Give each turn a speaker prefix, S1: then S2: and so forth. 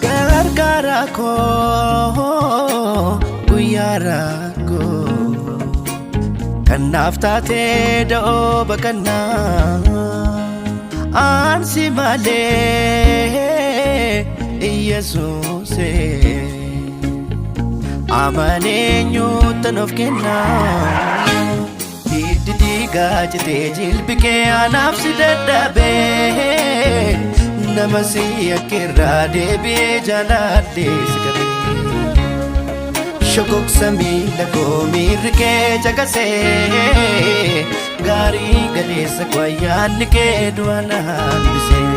S1: Gargaara koo guyyaa rakkoo kanaaf taatee da'oo baqannaa aansi malee Iyesuusee amaneenyuutan of kennaa. Hiddi dhiigaa citee jilbi kee anaaf si dadhabee nama si akkeerraa deebi'ee jaaladhee si qabee. Shokoksa miila koo miirri kee caqasee gaarii galeessa koo ayyaanni kee du'a na hambisee.